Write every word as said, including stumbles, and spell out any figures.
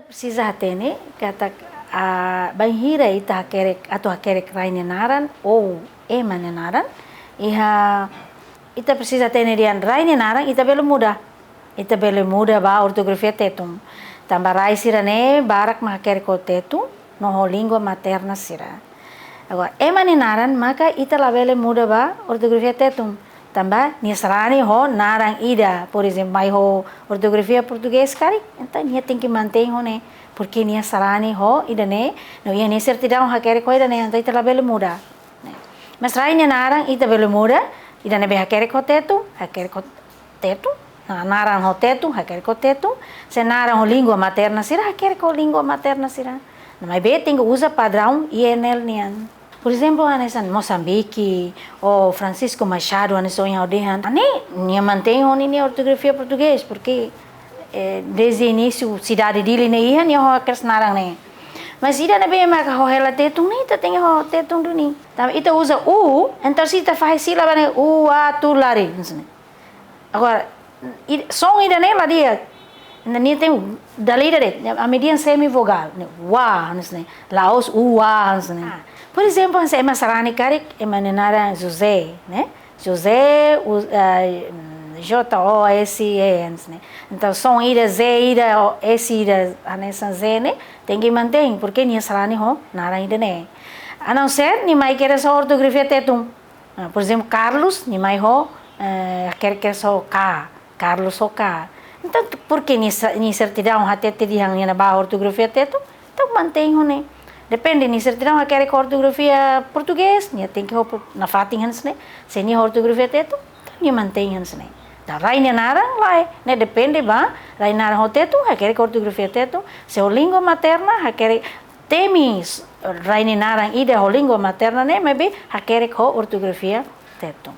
Presiza hatene katak, ah, bainhira ita hakerek, atu hakerek rai nia naran ou ema nia naran, iha, ita presiza hatene dehan rai nia naran ita bele muda. Ita bele muda ba ortografia Tetun. Tanba rai sira-ne'e barak mak hakerek ho Tetun no ho língua materna sira. Agora, ema nia naran maka ita labele muda ba ortografia Tetun. Tanba nia sarani ho naran ida, por ezemplu, mai ho ortografia portugés karik, entaun nia tenke mantein ho ne'e, porke nia sarani ho ida-ne'e, no iha nia sertidaun hakerek ho ida-ne'e, entaun ita labele muda. Mas rai nia naran ita bele muda, ida ne'ebé hakerek ho Tetun, hakerek ho Tetun, na-, naran ho Tetun, hakerek ho Tetun, se naran ho língua materna sira, hakerek ho língua materna sira. No maibé tenke uza padraun I N L nian. Por ezemplu, hanesan Mosambike, ou Francisco Machado, hanesan ohin ha'u dehan. Ne'e, nia mantein ho ninia ortografia portugés, porke, eh, dezde inísiu sidade Dili ne'e iha, nia ho kedas naran ne'e. Mas ida ne'ebé maka ho hela Tetun ne'e, ita tenke ho Tetun duni. Tanba ita uza u, entaun se ita fahe sílaba ne'e, u, a, tu, lari, hanesan ne'e. Agora, i-, son ida-ne'e la di'ak. Nia tenke dala ida de'it, ami dehan semivogál, ne'e, wa, hanesan ne'e. La'ós u, wa, hanesan ne'e. Ah. Por ezemplu, hanesan ema sarani karik, ema nia naran José, ne'e? José, u-, eh, mm, J O S E, hanesan ne'e. Entaun, son ida, Z ida, o, S ida, hanesan Z ne'e, tenke mantein, porke nia sarani ho naran ida-ne'e. A não ser, nia mai kedas ho ortografia Tetun. Ah, por ezemplu, Carlos, nia mai ho, eh, hakerek ho K, Carlos ho K. Entaun, porke nia sa-, nia sertidaun hatete dehan nia ba ortografia Tetun, entaun mantein ho ne'e. Depende, nia sertidaun hakerek ho ortografia portugés, nia tenke ho por-, nafatin hanesan ne'e. Se nia ortografia Tetun, entaun nia mantein hanesan ne'e. Entaun, rai nia naran, lae, ne'e depende ba, rai naran ho Tetun, hakerek ho ortografia Tetun, se ho língua materna, hakerek, temi s-, rai nia naran ida ho língua materna ne'e, maibé hakerek ho ortografia Tetun.